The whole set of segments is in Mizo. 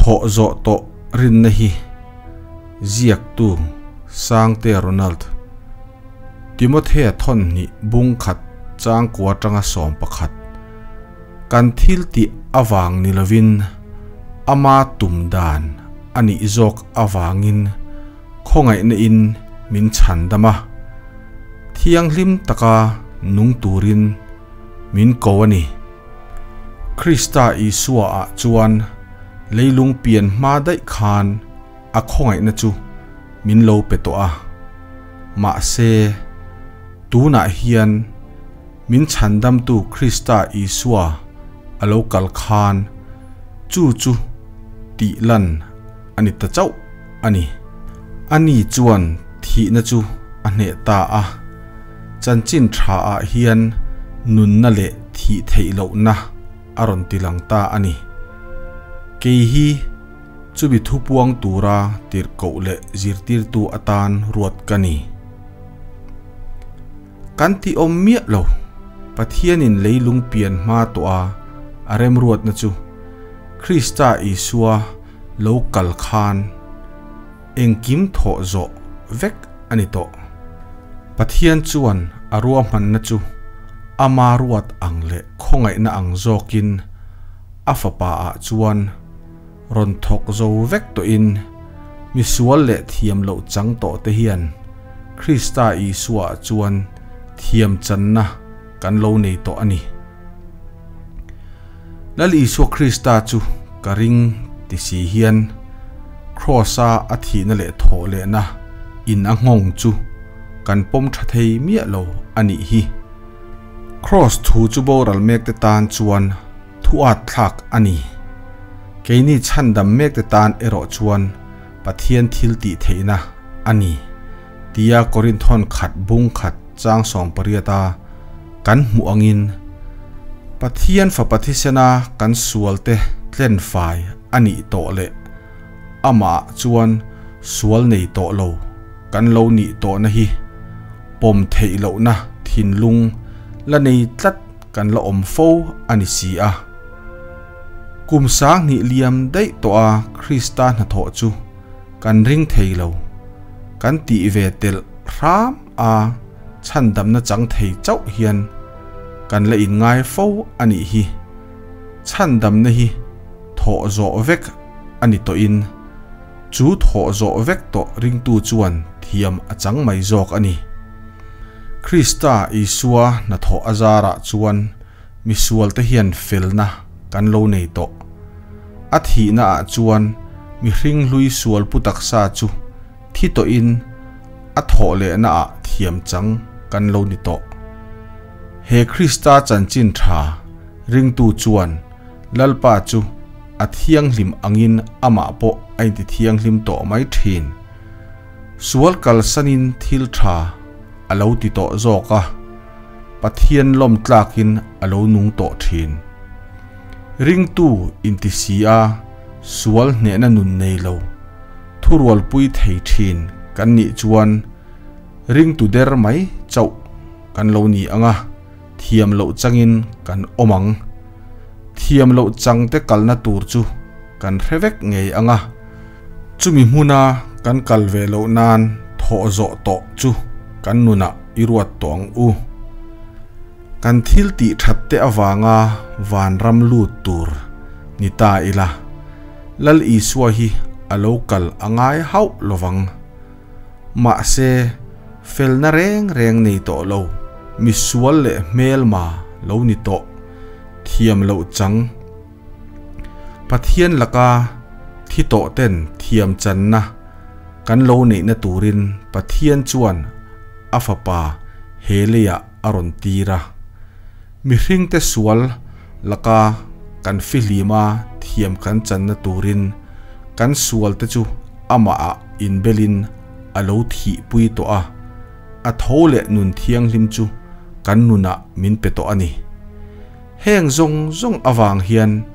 Thawh zawh tawh rinna hi ziaktu Sangte Ronald Timothea thawn hnih bung khat changkua atanga 11. Kan thil tih avang ni lovin ama tum dan a nih zawk avangin khawngaihna in min chhan dam a, thianghlim taka nung turin min ko a ni. Krista Isua ah chuan leilung pian hma daih khan a khawngaihna chu min lo pe tawh a, mahse tunah hian min chhandamtu Krista Isua a lo kal khan chu chu tih lan a ni ta chauh a ni. Ani chuan thihna chu a hneh ta a, chanchin tha ah hian nunna leh thih theih lohna a rawn ti lang ta a ni. Kei hi chumi thupuang tura tirhkoh leh zirtirtu atan ruat ka ni. Kan ti awm miah lo, Pathianin leilung pian hma tawh a a remruatna chu Krista Isua lo kal khan engkim thawh zawh vek a ni tawh. Pathian chuan a ruahmanna chu ama ruat ang leh khawngaihna ang zawkin a fapa ah chuan rawn thawk zo vek tawhin misual leh thiam loh chang tawh te hian Krista Isua ah chuan thiam channa kan lo nei tawh a ni. Lal Isua Krista chu ka ring ti si hian Kraws a a thihna leh thawh lehna in a nghawng chu kan pawm tha thei miah lo a nih hi. Kraws thu chu boral mek te tan chuan thu at thlak a ni. Keini chhandam mek te tan erawh chuan Pathian thil tih theihna a ni tia Korinthon khat bung khat chang 18 a kan hmuh angin Pathian fapa thisena kan sual te tlen fai a nih tawh leh amah ah chuan sual nei tawh lo kan lo nih tawhna hi pawm theih lohna thinlung la nei tlat kan la awm fo a ni si a. Kum 2000 liam daih tawh a Krista hnathawh chu kan ring thei lo, kan tih ve telh hram a chhandamna chang thei chauh hian kan la inngai fo a nih hi. Chhandamna hi thawh zawh vek a ni tawhin chu thawh zawh vek tawh ringtu chuan thiam a chang mai zawk a ni. Krista Isua hnathawh a zarah chuan misualte hian felna kan lo nei tawh. A thihna ah chuan mihring hlui sual pu taksa chu thi tawhin a thawh lehna ah thiam chang kan lo ni tawh. He Krista chanchin tha ringtu chuan Lalpa chu a thianghlim angin amah pawh a inti thianghlim tawh mai thin. Sual kalsanin thil tha a lo ti tawh zawk a, Pathian lawm tlakin a lo nung tawh thin. Ringtu inti si a sual hnehna nun nei lo, thurualpui thei thin kan nih chuan ringtu der mai chauh kan lo ni ang a, thiam loh changin kan awm ang. Thiam loh changte kalna tur chu kan hre vek ngei ang a, chumi hmuna kan kal ve loh nan thawh zawh tawh chu kan nunah i ruat tawh ang u. Kan thil tih that te avanga vanram lut tur ni ta ila, Lal Isua hi a lo kal a ngai hauh lovang. Mahse, felna reng reng nei tawh lo, misual leh hmelma lo ni tawh, thiam loh chang. Pathian laka thi tawh ten thiam channa kan lo neihna turin Pathian chuan a Fapa he leiah a rawn tir a. Mihringte sual laka kan fihlima thiam kan channa turin kan sualte chu amahah inbelin a lo thihpui tawh a, a tho leh nun thianghlim chu kan nunah min pe tawh a ni. Heng zawng zawng avang hian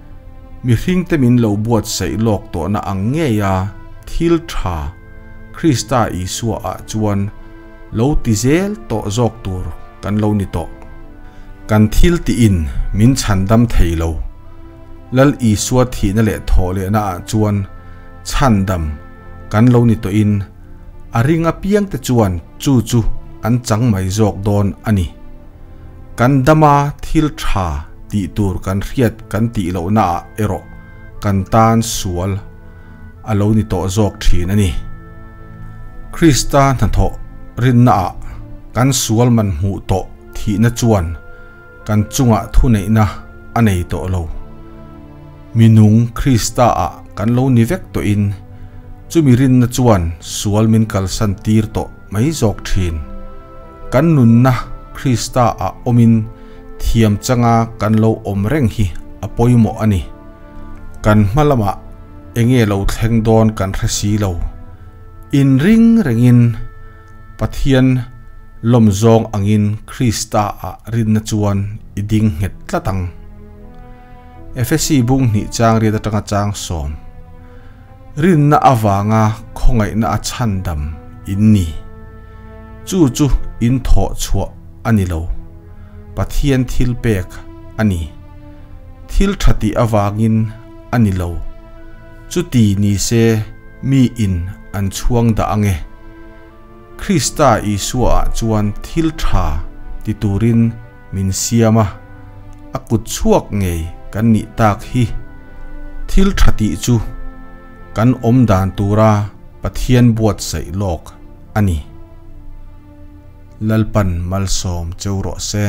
mihringte min lo buatsaih lawk tawhna ang ngeia thil tha Krista Isua ah chuan lo ti zel tawh zawk tur kan lo ni tawh. Kan thil tiin min chhandam thei lo. Lal Isua thihna leh thawhlehna ah chuan chhandam kan lo ni tawhin a ring apiangte chuan chu chu an chang mai zawk dawn a ni. Kan dama thil tha tih tur kan hriat kan tih lohna ah erawh kan tan sual a lo ni tawh zawk thin a ni. Krista hnathawh rinna ah kan sual man hmuh tawh thihna chuan kan chungah thuneihna a nei tawh lo. Mi nung Krista ah kan lo ni vek tawhin chumi rinna chuan sual min kalsan tir tawh mai zawk thin. Kan nunna Krista ah awmin thiam changa kan lo awm reng hi a pawimawh a ni. Kan hma lamah enge lo thleng dawn kan hre si lo. Inring rengin Pathian lawm zawng angin Krista ah rinna chuan i ding nghet tlat ang. Efesi bung hnih chang riat atanga chang sawm. Rinna avanga khawngaihna a chhandam in ni. Chu chu in thawh chhuah a ni lo. Pathian thil pek a ni. Thil tha tih avangin a ni lo. Chuti ni se mi in an chhuang dah ang e. Krista Isua ah chuan thil tha ti turin min siam a, a kut chhuak ngei kan nih tak hi. Thil tha tih chu kan awm dan tura Pathian buatsaih lawk a ni. Lalpan malsawm cheu rawh se.